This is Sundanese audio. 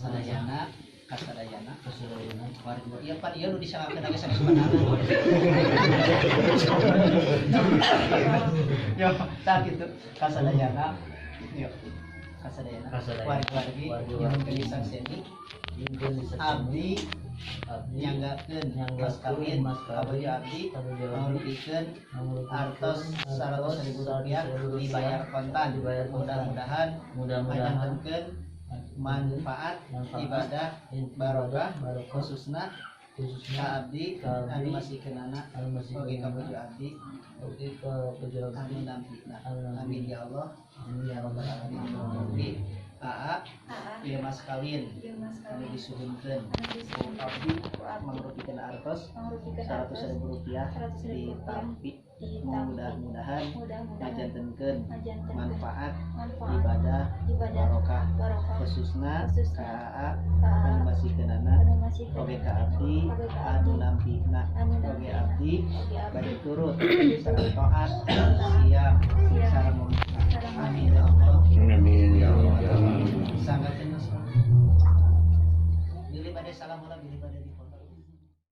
Sadayana kasadayana wargi. Iya pan ieu nu disanggakeun ge sanes menangan. Yo, tah kitu kasadayana. Yo. Kasadayana wargi-wargi nyuhunkeun disakseni abdi nyanggakeun mas kawin kabojo abdi mangrupikeun artos 100.000 rupiah dibayar kontan. Mudah-mudahan ngajantenkeun manfaat ibadah barokah khususna ka abdi anu masikeunana oge kabojo abdi anu nampina. Amin ya Allah ya rabbal alamin. Aa ieu mas kawin anu disuhunkeun ku abdi mangrupikeun artos 100.000 rupiah ditampi. Mudah-mudahan ngajantenkeun manfaat ibadah barokah khususna ka aa anu masikeunana oge ka abdi anu nampina oge abdi bade turut sareng taat siap sareng meminta. Amin ya Allah. Amin ya Allah. Sanggakeun mas. Bilih bade salam heula, bilih bade di